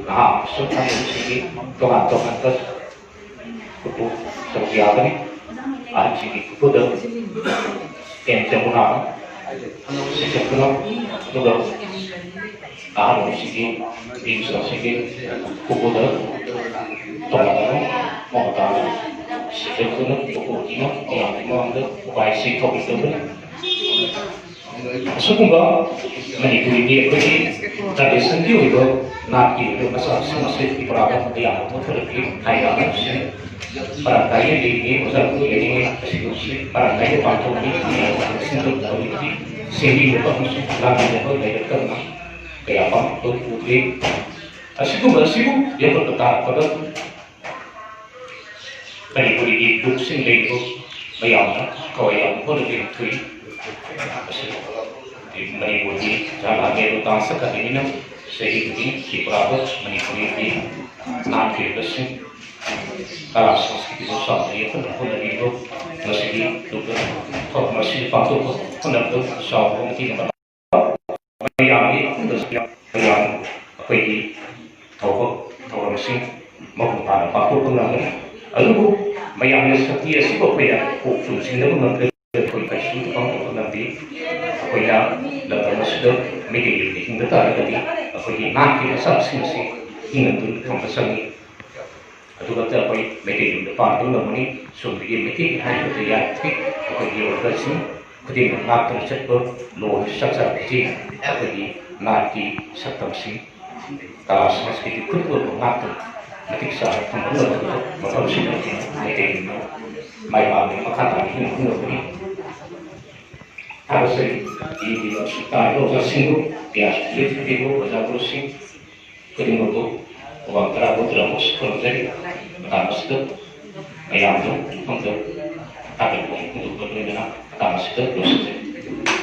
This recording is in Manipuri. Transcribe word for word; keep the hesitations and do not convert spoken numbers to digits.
ꯅꯍꯥ ꯑꯃꯁꯨꯡ ꯑꯍꯟꯁꯤꯡꯒꯤ ꯇꯣꯉꯥꯟ ꯇꯣꯉꯥꯟꯕ ꯈꯨꯠꯄꯨ ꯁꯔꯨꯛ ꯌꯥꯒꯅꯤ꯫ ꯑꯍꯟꯁꯤꯡꯒꯤ ꯈꯨꯠꯄꯨꯗ ꯑꯦꯟ ꯆꯃꯨꯅꯥ, ꯁꯤꯁꯦ ꯄꯨꯂꯞ, ꯑꯗꯨꯒ ꯑꯍꯟꯁꯤꯡꯒꯤ ꯕꯤ ꯁꯤꯒꯤ ꯈꯨꯠꯄꯨꯗ ꯇꯣꯉꯥꯟꯅ ꯃꯃꯇꯥ, ꯁꯤꯁꯦ ꯄꯨꯂꯞ ꯈꯨꯠꯄꯨ ꯄꯤꯅ ꯃꯌꯥꯝꯒꯤ ꯃꯃꯥꯡꯗ ꯎꯄꯥꯏꯁꯤ ꯊꯧꯕꯤꯗꯧꯕꯅꯤ꯫ ꯑꯁꯤꯒꯨꯝꯕ ꯃꯅꯤꯄꯨꯔꯤꯒꯤ ꯑꯩꯈꯣꯏꯒꯤ traditionꯒꯤ ꯑꯣꯏꯕ ꯅꯥꯠꯀꯤ ꯑꯣꯏꯕ ꯃꯆꯥꯛꯁꯤꯡ ꯑꯁꯤ ꯇ꯭ꯔꯤꯄꯨꯔꯥꯗ ꯌꯥꯝꯅ ꯃꯨꯠꯊꯔꯛꯂꯤ ꯍꯥꯏꯅ ꯑꯃꯁꯨ ꯃꯔꯥꯡ ꯀꯥꯏꯅ ꯂꯩꯔꯤ꯫ ꯑꯣꯖꯥ ꯄꯨꯝꯅꯃꯛ ꯑꯁꯤꯒꯨꯝꯕꯁꯤ ꯃꯔꯥꯡ ꯀꯥꯏꯅ ꯄꯥꯡꯊꯣꯛꯂꯤ꯫ ꯃꯤꯌꯥꯝꯁꯤꯡꯗ ꯍꯧꯖꯤꯛꯇꯤ ꯁꯦꯝꯕꯤꯅꯕ ꯑꯃꯁꯨꯡ ꯂꯥꯡꯃꯤꯟꯅꯕ ꯂꯩꯔꯛꯇꯕꯅ ꯀꯌꯥ ꯄꯥꯡꯊꯣꯛꯄ ꯎꯗ꯭ꯔꯤ꯫ ꯑꯁꯤꯒꯨꯝꯕ ꯑꯁꯤꯕꯨ ꯌꯣꯛꯈꯠꯄ ꯇꯥꯔꯛꯄꯗ ꯃꯅꯤꯄꯨꯔꯤꯒꯤ ꯂꯨꯞꯁꯤꯡ ꯂꯩꯔꯤꯕ ꯃꯌꯥꯝꯅ ꯊꯋꯥꯏ ꯌꯥꯎꯅ ꯍꯣꯠꯅꯕꯤꯔꯛꯇꯣꯏ꯫ ꯃꯁꯤ ꯃꯅꯤꯄꯨꯔꯒꯤ ꯖꯋꯥꯍꯔꯂꯥꯜ ꯅꯦꯍꯔꯨ Dance Academyꯅ ꯆꯍꯤ ꯈꯨꯗꯤꯡꯒꯤ ꯇ꯭ꯔꯤꯄꯨꯔꯥꯗ ꯃꯅꯤꯄꯨꯔꯤꯒꯤ ꯅꯥꯠꯀꯤ ꯑꯣꯏꯕꯁꯤꯡ, ꯀꯂꯥ ꯁꯪꯁꯀ꯭ꯔꯤꯇꯤꯕꯨ ꯆꯥꯎꯅ ꯌꯣꯛꯈꯠꯅꯕ ꯍꯣꯠꯅꯔꯤꯕ ꯃꯁꯤꯒꯤ ꯂꯨꯞ-, ꯃꯁꯤ ꯄꯥꯡꯊꯣꯛꯄ ꯍꯣꯠꯅꯕꯗ ꯆꯥꯎꯕ ꯃꯇꯦꯡ ꯑꯃ ꯃꯌꯥꯝꯒꯤ ꯃꯌꯥꯝ ꯑꯩꯈꯣꯏꯒꯤ ꯊꯕꯛ ꯊꯧꯔꯝꯁꯤꯡ ꯃꯄꯨꯡ ꯐꯥꯅ ꯄꯥꯡꯊꯣꯛꯄ ꯉꯝꯒꯅꯤ꯫ ꯑꯗꯨꯕꯨ ꯃꯌꯥꯝꯒꯤ ꯁꯛꯇꯤ ꯑꯁꯤꯕꯨ ꯑꯩꯈꯣꯏꯅ ꯀꯣꯛ ꯆꯨꯝꯁꯤꯟꯅꯕ ꯉꯝꯗ꯭ꯔꯒꯗꯤ ꯑꯩꯈꯣꯏ ꯀꯔꯤꯁꯨ ꯄꯥꯡꯊꯣꯛꯄ ꯉꯝꯗꯦ꯫ ꯑꯩꯈꯣꯏꯅ ꯂꯝꯗꯝ ꯑꯁꯤꯗ ꯃꯤꯇꯩ ꯂꯝꯅ ꯍꯤꯡꯕ ꯇꯥꯔꯒꯗꯤ ꯑꯩꯈꯣꯏꯒꯤ ꯅꯥꯠꯀꯤ ꯃꯆꯥꯛꯁꯤꯡ ꯑꯁꯤ ꯍꯤꯡꯍꯟꯗꯨꯅ ꯊꯝꯕ ꯆꯪꯏ꯫ ꯑꯗꯨꯒ ꯑꯩꯈꯣꯏ ꯃꯩꯇꯩꯂꯣꯟꯗ ꯄꯥꯟꯕ ꯉꯝꯒꯅꯤ꯫ ꯁꯣꯝꯗꯒꯤ ꯃꯩꯇꯩꯒꯤ ꯍꯥꯏꯕꯗ ꯌꯥꯔꯤꯕꯗꯤ ꯑꯩꯈꯣꯏꯒꯤ ꯑꯣꯏꯕꯁꯤꯡ ꯈꯨꯗꯤꯡꯃꯛ ꯉꯥꯛꯇꯨꯅ ꯆꯠꯄ ꯂꯣꯟ ꯆꯥꯛꯆꯥ ꯐꯤꯖꯦ ꯑꯩꯈꯣꯏꯒꯤ ꯅꯥꯠꯀꯤ ꯁꯛꯇꯝꯁꯤꯡ ꯀꯂꯥ ꯁꯪꯁꯀ꯭ꯔꯤꯇꯤ ꯈꯨꯗꯤꯡꯃꯛ ꯉꯥꯛꯇꯨꯅ ꯃꯇꯤꯛ ꯆꯥꯅ ꯊꯝꯕ ꯉꯝꯕꯗ ꯃꯐꯝꯁꯤꯡ ꯑꯁꯤ ꯃꯩꯇꯩꯂꯣꯟ ꯃꯥꯏ ꯄꯥꯛꯅ ꯃꯈꯥ ꯇꯥꯅ ꯍꯤꯡꯕ ꯉꯝꯒꯅꯤ꯫ ꯊꯥꯒꯠꯆꯔꯤ꯫ ꯏꯕꯤꯕ ꯇꯥꯔꯤꯕ ꯑꯣꯖꯥꯁꯤꯡꯕꯨ, ꯀꯌꯥꯁꯨ ꯂꯦꯞꯄꯤꯕ ꯑꯣꯖꯥ ꯒꯨꯔꯨꯁꯤꯡ ꯈꯨꯗꯤꯡꯃꯛꯄꯨ ꯃꯃꯥꯡ ꯇꯔꯥ ꯇꯔꯥꯃꯨꯛ ꯈꯨꯔꯨꯝꯖꯔꯤ꯫ ꯃꯇꯥꯡ ꯑꯁꯤꯗ ꯃꯌꯥꯝꯗ ꯃꯐꯝꯗ ꯊꯥꯒꯠꯄ ꯐꯣꯡꯗꯣꯛꯄ ꯂꯣꯏꯅꯅ ꯃꯇꯥꯡ ꯑꯁꯤꯗ ꯂꯣꯏꯁꯤꯟꯖꯔꯤ꯫